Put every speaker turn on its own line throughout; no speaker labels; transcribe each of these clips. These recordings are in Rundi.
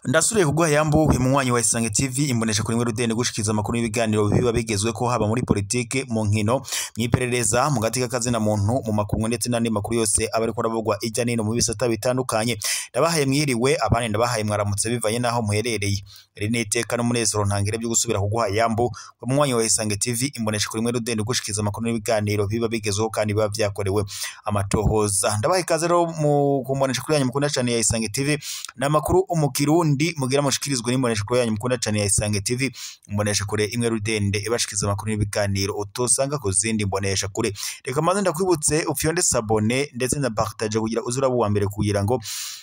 Ndasuriye kuguha yambu munywanyi wa Isange TV imbonesha kuri rudende gushikiza amakuru y'ibiganiro biba bigezwe ko haba muri politike, mu nkino, mwiperereza, mu gatika kazina muntu, mu makungu ndetse n'andi makuru yose aba ariko aravugwa ijya nino mu bisata bitandukanye. Ndabahaye mwiriwe, abandi ndabahaye mwaramutse bivanye naho muherereye. Iri ni iteka n'umunezero ntangire byo gusubira kuguha yambu munywanyi wa Isange TV imbonesha kuri rudende gushikiza amakuru y'ibiganiro biba bigezweho kandi biba vyakorewe amatohoza. Ndabahaye ikaze rero mu kumbonesha kuri yanyu mukunda cyane ya Isange TV n'amakuru umukirundi mugira mushikirizwe n'imbonesha kure yanyu mukunda cyane ya Isange TV, imbonesha kure imwe rudende ibashikiza amakuru n'ibiganiro utosanga ku zindi mbonesha kure. Reka maze ndakwibutse ufyonde s'abonner ndetse na partage kugira uzura wa mbere kugira ngo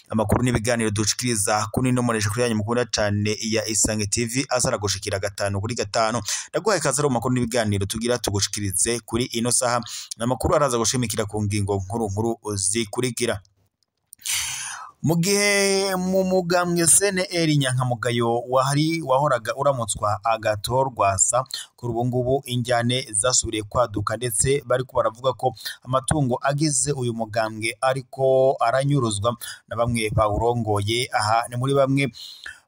amakuru n'ibiganiro dushikiriza kuri no mbonesha kure yanyu mukunda cyane ya Isange TV azaragushikira 5 kuri 5. Ndaguhaye ikaze rero amakuru n'ibiganiro tugira tugushikirize kuri ino saha, n'amakuru araza gushimikira ku ngingo nkuru nkuru zikurikira. Mu gihe mu mugambwe CNL Nyankamugayo wahari wahoraga uramutswa agatorwasa, kuri ubu ngubu injyane zasubiriye kwaduka ndetse bariko baravuga ko amatungo agize uyu mugambwe ariko aranyuruzwa na bamwe bawurongoye. Aha ni muri bamwe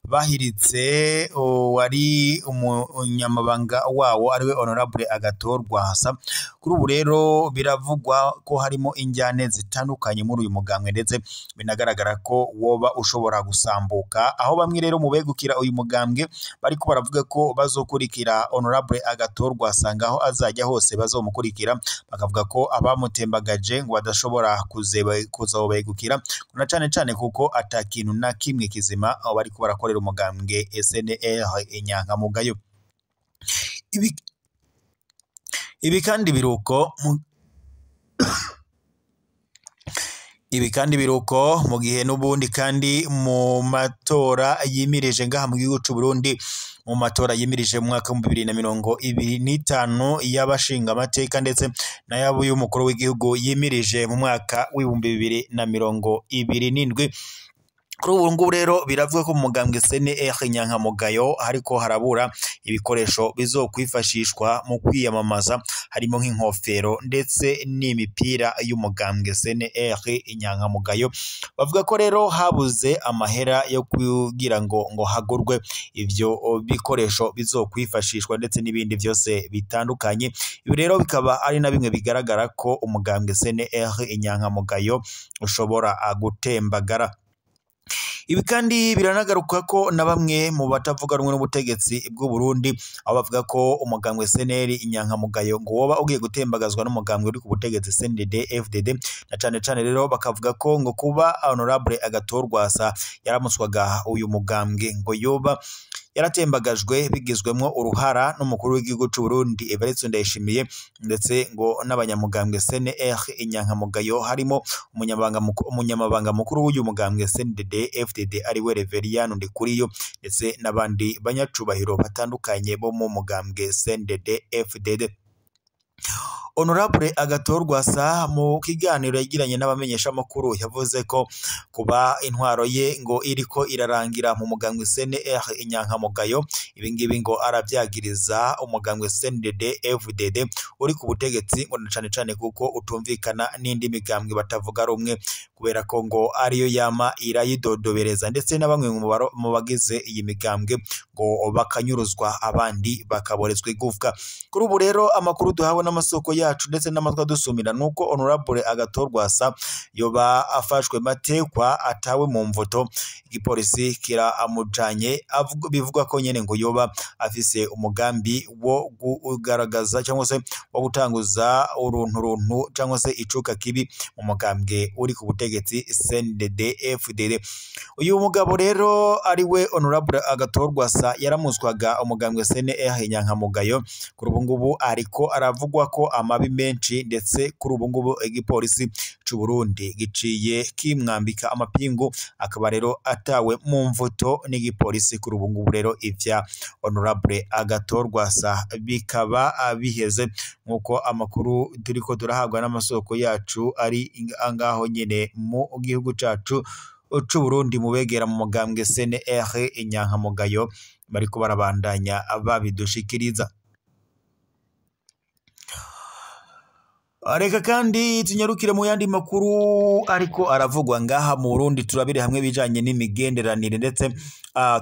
bahiritse wari umunyamabanga wawo ariwe Honorable Agatorwasa. Kuri ubu rero biravugwa ko harimo injyane zitandukanye muri uyu mugambwe ndetse binagaragara ko woba ushobora gusambuka, aho bamwe rero mu begukira uyu mugambwe bariko baravuga ko bazokurikira Honorable Agatorwasa ngaho azajya hose bazomukurikira, bakavuga ko abamutembagaje ngo badashobora kuzobegukira na cane cane kuko atakintu na kimwe kizima aho bariko barakorera umugambwe SNL Inyankamugayo. Ibi kandi biruko mu gihe n'ubundi kandi mu matora yimirije ngaha mu gihugu c'u Burundi, mu matora yimirije mu mwaka wa 2025 y'abashinga amateka ndetse n'ayabo y'umukuru w'igihugu yimirije mu mwaka w'ibihumbi 2027. Kuri ubu ngubu rero biravuga ko mu mugambwe CNL Nyankamugayo hariko harabura ibikoresho bizokwifashishwa mu kwiyamamaza, harimo nk'inkofero ndetse n'imipira y'umugambwe CNL Nyankamugayo. Bavuga ko rero habuze amahera yo kugira ngo hagurwe ivyo bikoresho bizokwifashishwa ndetse n'ibindi byose bitandukanye. Ibi rero bikaba ari na bimwe bigaragara ko umugambwe CNL Nyankamugayo ushobora gutembagara. Ibi kandi biranagaruka ko na bamwe mu batavuga rumwe n'ubutegetsi bw'u Burundi, aho bavuga ko umugambwe CNL Inyankamugayo ngo woba ugiye gutembagazwa n'umugambwe uri ku butegetsi CNDD FDD, na cane cane rero bakavuga ko ngo kuba Honorable Agatorwasa yaramutswaga uyu mugambwe ngo yoba yaratembagajwe bigizwemwo uruhara n'umukuru w'igihugu c'u Burundi Evariste Ndayishimiye ndetse ngo n'abanyamugambwe CNL Inyankamugayo, harimo umunyamabanga mukuru w'uyu mugambwe CNDD FDD ariwe Reverien Ndikuriyo ndetse n'abandi banyacubahiro batandukanye bo mu mugambwe CNDD FDD. Honorable Agatorwasa mu kiganiro yagiranye n'abamenyesha makuru yavuze ko kuba intwaro ye ngo iriko irarangira mu mugambwe CNL Inyankamugayo, ibi ngibi ngo aravyagiriza umugambwe CNDD FDD uri ku butegetsi ngo na cane cane kuko utumvikana n'indi migambwe batavuga rumwe, kubera ko ngo ariyo yama irayidodobereza ndetse na bamwe mu bagize iyi migambwe ngo bakanyuruzwa abandi bakaborezwa igufwa. Kuri ubu rero amakuru duhawe n'amasoko yacu ndetse n'amatwa dusumira nuko Honorable Agatorwasa yoba afashwe matekwa atawe mu mvuto, igipolisi kiramujanye bivugwa ko nyene ngo yoba afise umugambi wo kugaragaza cyangwa se wo gutanguza uruntu cyangwa se icuka kibi mu mugambwe uri ku butegetsi CNDD FDD. Uyu mugabo rero ariwe Honorable Agatorwasa yaramuswaga umugambwe CNL Nyankamugayo, kuri ubu ngubu ariko aravugwa ko amabi menshi ndetse kuri ubu ngubu igipolisi c'u Burundi giciye kimwambika amapingu, akaba rero atawe mu mvuto n'igipolisi. Kuri ubu ngubu rero ivya Honorable Agatorwasa bikaba biheze nkuko amakuru turiko turahabwa n'amasoko yacu ari ngaho nyene mu gihugu cacu c'u Burundi mu begera mu mugambwe CNL Inyankamugayo bariko barabandanya babidushikiriza. Reka kandi tunyarukire mu yandi makuru ariko aravugwa ngaha mu Burundi, turabire hamwe ibijanye n'imigenderanire ndetse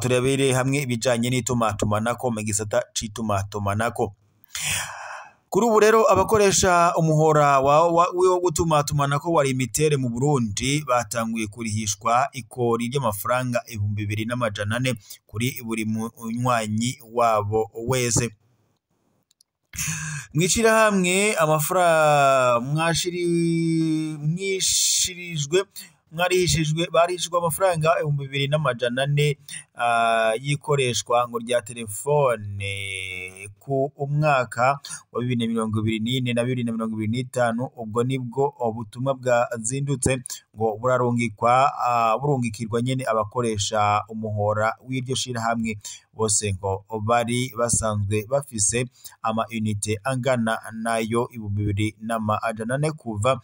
turabire hamwe ibijanye n'itumatumanako mu gisata c'itumatumanako. Kuri ubu rero abakoresha umuhora wo gutumatumanako wa Limitere mu Burundi batanguye kurihishwa ikori ry'amafaranga 2400 kuri buri munywanyi wabo wese. Mwishirahamwe amafaranga mwishirijwe mwarihishijwe barihishijwe amafaranga 2400 yikoreshwa ngo rya telefone ku umwaka wa 2024 na 2025. Ubwo nibwo ubutumwa bwazindutse ngo burarungikwa burungikirwa nyene abakoresha umuhora w'iryo shirahamwe bose ngo bari basanzwe bafise ama unite angana nayo 2400 kuva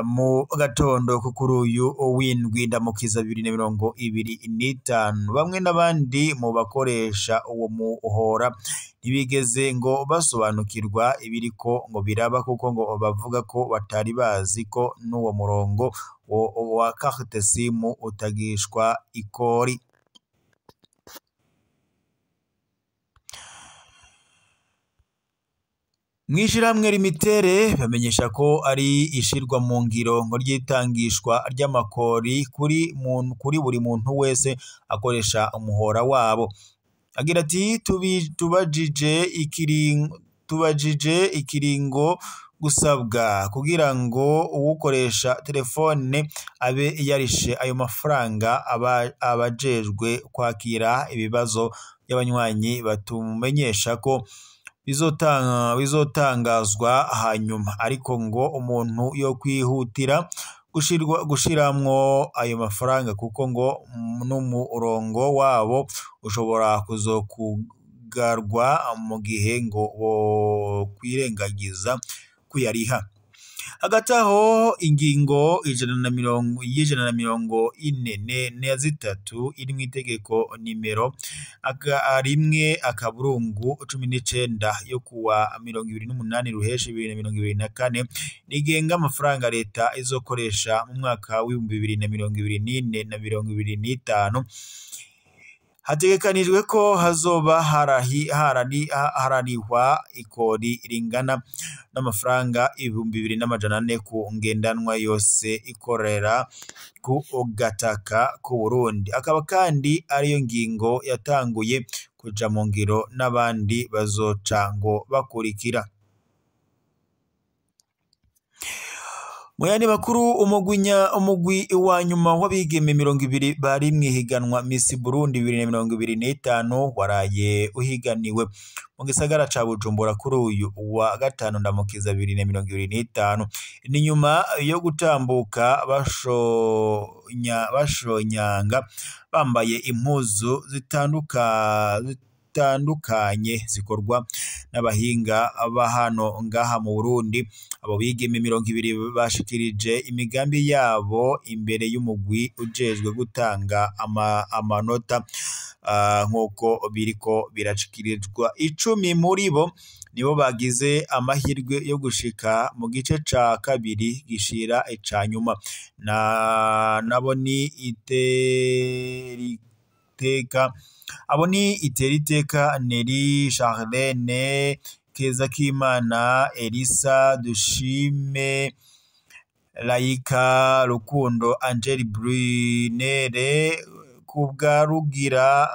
mu gatondo kuri uyu w'indwi ndamukiza 2025. Bamwe n'abandi mu bakoresha uwo muhora ntibigeze ngo basobanukirwa ibiriko ngo biraba, kuko ngo bavuga ko batari bazi ko n'uwo murongo wa carte SIM utagishwa ikori. Mwishirahamwe Limitere bamenyesha ko ari ishirwa mu ngiro ngo ryitangishwa ry'amakori kuri buri muntu wese akoresha umuhora wabo. Agira ati tubajije ikiringo gusabwa kugira ngo uwukoresha telefone abe yarishe ayo mafaranga. Abajejwe kwakira ibibazo by'abanywanyi batumenyesha ko bizotangazwa hanyuma, ariko ngo umuntu yo kwihutira gushiramwo ayo mafaranga kuko ngo n'umurongo wabo ushobora kuzokugarwa mu gihe ngo bo kwirengagiza kuyariha. Hagati aho ingingo 143 iri mu itegeko nimero 1-19 yo kuwa 28 Ruheshi 2024 rigenga amafaranga leta izokoresha mu mwaka w'ibihumbi 2024 na 2025. Hategekanijwe ko hazoba hararihwa ikori ringana n'amafaranga 2400 ku ngendanwa yose ikorera ku gataka ku Burundi. Akaba kandi ariyo ngingo yatanguye kuja mu ngiro n'abandi bazoca ngo bakurikira. Mu yandi makuru, umugwi wa nyuma w'abigeme 20 bari mwihiganwa Miss Burundi 2025 waraye uhiganiwe mu gisagara ca Bujumbura kuri uyu wa gatanu ndamukiza 2025. Ni nyuma yo gutambuka bashonyanga bambaye impuzu zitandukanye zikorwa n'abahinga ba hano ngaha mu Burundi. Abo bigeme 20 bashikirije imigambi yabo imbere y'umugwi ujejwe gutanga amanota nk'uko biriko birashikirizwa. 10 muri bo nibo bagize amahirwe yo gushika mu gice ca kabiri gishira ica nyuma, nabo ni Iteriteka Neri Charlene Kezakimana Elisa Dushime Laika Rukundo Angel Brunere Kubwarugira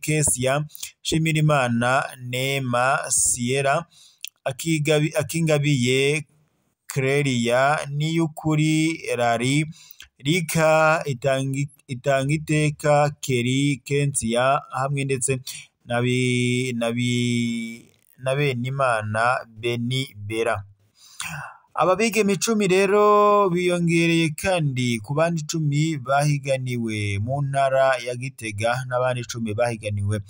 Kesia Shimirimana Nema Sierra Akingabiye Crelia Niyukuri Rari Rika Itangiteka Keri Kentia hamwe ndetse na Benimana Beni Bera. Aba bigeme 10 rero biyongereye kandi ku bandi 10 bahiganiwe mu ntara ya Gitega n'abandi 10 bahiganiwe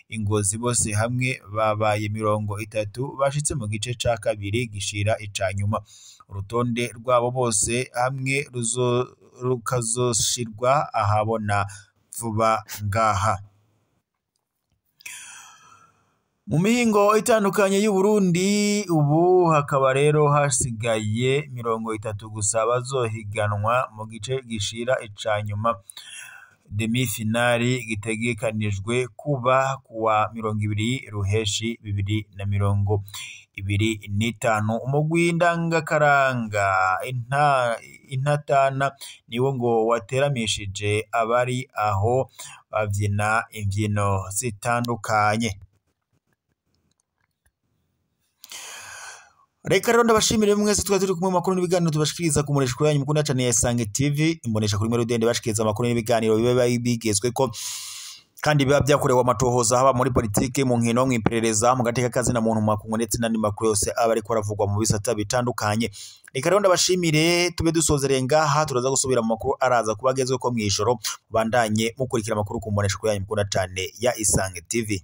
Ingozi, bose hamwe babaye 30 bashitse mu gice ca kabiri gishira ica nyuma. Urutonde rwabo bose hamwe rukazoshirwa ahabona vuba ngaha. Mu mihingo itandukanye y'u Burundi ubu hakaba rero hasigaye 30 gusa bazohiganwa mu gice gishira ica nyuma demi-finale gitegekanijwe kuba kuwa 20 Ruheshi 2025. Umugwi ndangakaranga intatana niwo ngo wateramishije abari aho bavyina imvyino zitandukanye. Reka rero ndabashimire mwese twari turi kumwe mu makuru n'ibiganiro tubashikiriza ku mureshwa yanyu mukunda cyane ya Isange TV, imbonesha kuri Rudende bashikiriza amakuru n'ibiganiro biba bigezweko kandi biba byakorewe amatohoza, haba muri politike, mu nkino, mu iperereza, mu gateka kazina muntu, mu makungu ndetse n'andi makuru yose aba ariko aravugwa mu bisata bitandukanye. Reka rero ndabashimire, tube dusozereye ngaha, turaza gusubira mu makuru araza kuba agezweko mw'ijoro. Mubandanye mukurikira amakuru ku mbonesha yanyu mukunda cyane ya Isange TV.